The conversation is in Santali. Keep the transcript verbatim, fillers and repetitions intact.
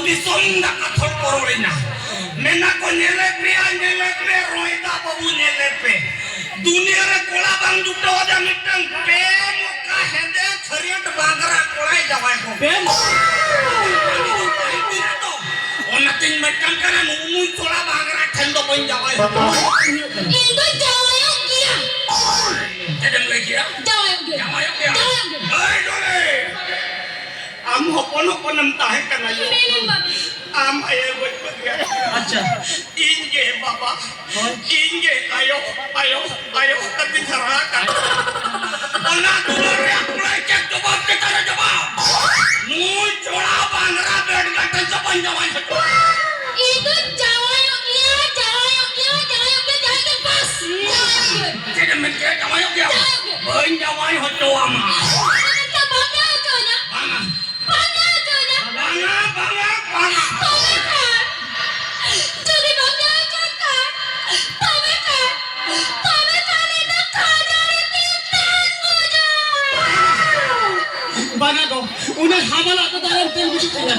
ᱫᱤᱥᱚᱢ ᱫᱟᱠᱟ ᱛᱷᱚᱲ ᱯᱚᱨᱚᱲᱮᱱᱟ᱾ ᱢᱮᱱᱟ ᱠᱚ, "ᱧᱮᱞᱮ ᱯᱮᱭᱟ, ᱧᱮᱞᱮ ᱯᱮ, ᱨᱚᱭᱫᱟ ᱵᱟᱹᱵᱩ, ᱧᱮᱞᱮ ᱯᱮ᱾ ᱫᱩᱱᱤᱭᱟᱹ ᱨᱮ ᱠᱚᱲᱟ ᱵᱟᱝ ᱡᱩᱴᱟᱹᱣ ᱟᱫᱟ ᱢᱤᱫᱴᱟᱝ ᱯᱮ ᱢᱚᱠᱟ ᱦᱮᱸᱫᱮ ᱠᱷᱟᱹᱨᱭᱟᱹᱴ ᱵᱟᱝᱜᱽᱨᱟ ᱠᱚᱲᱟᱭ ᱡᱟᱶᱟᱭ ᱠᱚ ᱯᱮ ᱢᱚᱠᱟ ᱚᱱᱟᱛᱤᱧ ᱢᱮᱛᱟᱢ ᱠᱟᱱᱟ, ᱱᱩᱜᱼᱩ ᱱᱩᱭ ᱠᱚᱲᱟ ᱵᱟᱝᱜᱽᱨᱟ ᱴᱷᱮᱱ ᱫᱚ ᱵᱟᱹᱧ ᱡᱟᱶᱟᱭ ᱦᱚᱪᱚᱣᱟᱢᱟ᱾ ᱤᱧ ᱫᱚ ᱡᱟᱶᱟᱭᱚᱜ ᱜᱮᱭᱟ᱾ ᱪᱮᱫ ᱮᱢ ᱞᱟᱹᱭ ᱠᱮᱫᱟ? ᱡᱟᱶᱟᱭᱚᱜ ᱜᱮᱭᱟ᱾ ᱡᱟᱶᱟᱭᱚᱜ ᱜᱮᱭᱟ᱾ ᱡᱟᱶᱟᱭᱚᱜ ᱜᱮᱭᱟ᱾ ᱮᱭ ᱰᱚᱞᱮ! ᱟᱢ ᱦᱚᱯᱚᱱ ᱦᱚᱯᱚᱱᱮᱢ ᱛᱟᱦᱮᱸ ᱠᱟᱱᱟ, ᱤᱭᱟᱹ᱾ ᱢᱮᱱᱤᱧ ᱵᱟᱵᱟ᱾ ᱟᱢ ᱟᱭᱳ ᱜᱚᱡ ᱠᱚ ᱜᱮᱭᱟ᱾ ᱟᱪᱪᱷᱟ᱾ ᱤᱧ ᱜᱮ ᱵᱟᱵᱟ, ᱦᱳᱭ᱾ ᱤᱧ ᱜᱮ ᱟᱭᱳ, ᱟᱭᱳ, ᱟᱭᱳ ᱠᱟᱛᱮᱧ ᱦᱟᱨᱟ ᱟᱠᱟᱱᱟ᱾ ᱚᱱᱟ ᱫᱩᱞᱟᱹᱲ ᱨᱮᱭᱟᱜ ᱠᱩᱲᱟᱹᱭ ᱪᱮᱫ ᱡᱚᱵᱟᱵ ᱪᱮᱛᱟᱱ ᱨᱮ ᱡᱚᱵᱟᱵ? ᱱᱩᱭ ᱪᱚᱲᱟ ᱵᱟᱝᱨᱟ ᱵᱮᱰ ᱜᱟᱴᱮ ᱪᱟᱵᱟᱧ ᱡᱟᱶᱟᱭ ᱦᱚᱪᱚ᱾ ᱤᱧ ᱫᱚ ᱡᱟᱶᱟᱭᱚᱜ ᱜᱮᱭᱟ, ᱡᱟᱶᱟᱭᱚᱜ ᱜᱮᱭᱟ, ᱡᱟᱶᱟᱭᱚᱜ ᱜᱮᱭᱟ, ᱡᱟᱶᱟᱭᱚᱜ ᱜᱮᱭᱟ, ᱵᱟᱥ! ᱡᱟᱶᱟᱭᱚᱜ ᱜᱮᱭᱟ᱾ ᱪᱮᱫ ᱮᱢ ᱢᱮᱱ ᱠᱮᱫᱟ? ᱡᱟᱶᱟᱭᱚᱜ ᱜᱮᱭᱟ? ᱡᱟᱶᱟᱭᱚᱜ ᱜᱮᱭᱟ᱾ ᱵᱟᱹᱧ ᱡᱟᱶᱟᱭ ᱦᱚᱪᱚᱣᱟᱢᱟ᱾ ᱟᱫᱚ ᱢᱮᱱᱛᱮ ᱵᱟᱢ ᱡᱟᱶᱟᱭ ᱦᱚᱪᱚᱣᱟᱹᱧᱟ? ᱵᱟᱝᱟ᱾ ᱵᱟᱝᱟ, ᱵᱟᱝᱟ, ᱵᱟᱝᱟ, ᱵᱟᱝᱟ᱾ ᱛᱚᱵᱮ ᱠᱷᱟᱱ, ᱡᱩᱫᱤ ᱵᱟᱢ ᱡᱟᱶᱟᱭ ᱦᱚᱪᱚᱣᱟᱹᱧ ᱠᱷᱟᱱ, ᱛᱚᱵᱮ ᱠᱷᱟᱱ, ᱛᱚᱵᱮ ᱠᱷᱟᱱ ᱤᱧ ᱫᱚ ᱠᱷᱟᱸᱰᱟᱨᱤ ᱛᱤᱧ ᱛᱟᱦᱮᱱ ᱜᱚᱡᱟ᱾ ᱵᱟᱝᱟ ᱜᱚ, ᱩᱱᱟᱹᱜ ᱦᱟᱢᱟᱞᱟᱜ ᱫᱚ ᱫᱟᱨᱮᱢ ᱛᱮᱞ ᱵᱩᱡᱩᱜ ᱠᱟᱱᱟ᱾